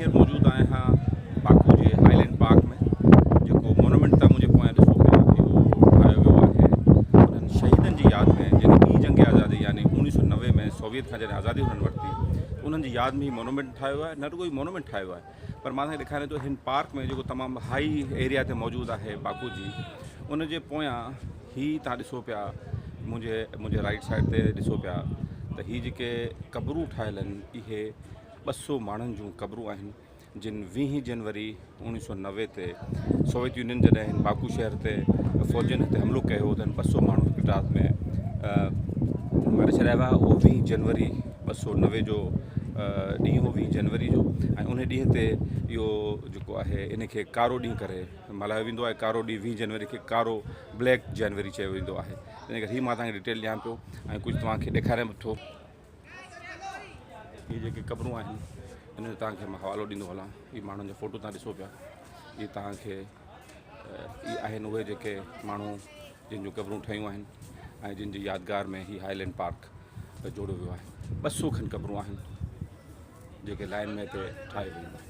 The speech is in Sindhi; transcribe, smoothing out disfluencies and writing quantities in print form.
هينئر موجود آهيان باڪو جي هائلينڊ پارڪ ۾ جيڪو مونومينٽ تان منهنجي پويان ڏسو پيا اهو ٺاهيو ويو آهي انهن شهيدن جي ياد ۾ جن ٻي جنگ آزادي يعني اوڻيهه سو 90 ۾ سوويت کان جڏهن آزادي هنن ورتي انهن جي ياد ۾ هي مونومينٽ ٺاهيو آهي نه رڳو هي مونومينٽ ٺاهيو آهي پر مان تهان کي ڏيکاريان ٿو هن پارڪ ۾ جيڪو تمام هائي ايريا تي موجود آهي باڪو جي ان جي پويان هي تهان ڏسو پيا منهنجي منهنجي رائيٽ سائيڊ تي ڏسو پيا ته هي جيڪي قبرون ٺاهيل آهن اهي 200 ماڻهن جون قبرون آهن جن ويهين جنوري 1990 تي سوويت يونين جڏهن هن باڪو شهر تي فوجين هتي حملو ڪيو هو ته هن 200 ماڻهو هڪ رات ۾ ماري ڇڏيا هئا. اهو ويهين جنوري 290 جو ڏينهن هو ويهين جنوري جو ۽ ان ڏينهن تي اهو جيڪو آهي ان کي ڪارو ڏينهن ڪري ملهايو ويندو آهي. ڪارو ڏينهن ويهين جنوري کي ڪارو بليڪ جنوري چيو ويندو آهي. تنهن ڪري هي مان توهان کي ڊيٽيل ڏيان پيو ۽ ڪجهه توهان کي ڏيکاريان به ٿو. هي جيڪي قبرون آهن ان جو توهان کي مان حوالو ڏيندو هلان. هي ماڻهن جا فوٽو توهان ڏسو پيا. هي توهان کي هي آهن اهي جيڪي ماڻهو جن جون قبرون ٺهيون آهن ۽ جن جي يادگار ۾ هي هائلينڊ پارڪ جوڙيو ويو آهي. 200 کن قبرون آهن جيڪي لائن ۾ هتي ٺاهيون ويون آهن.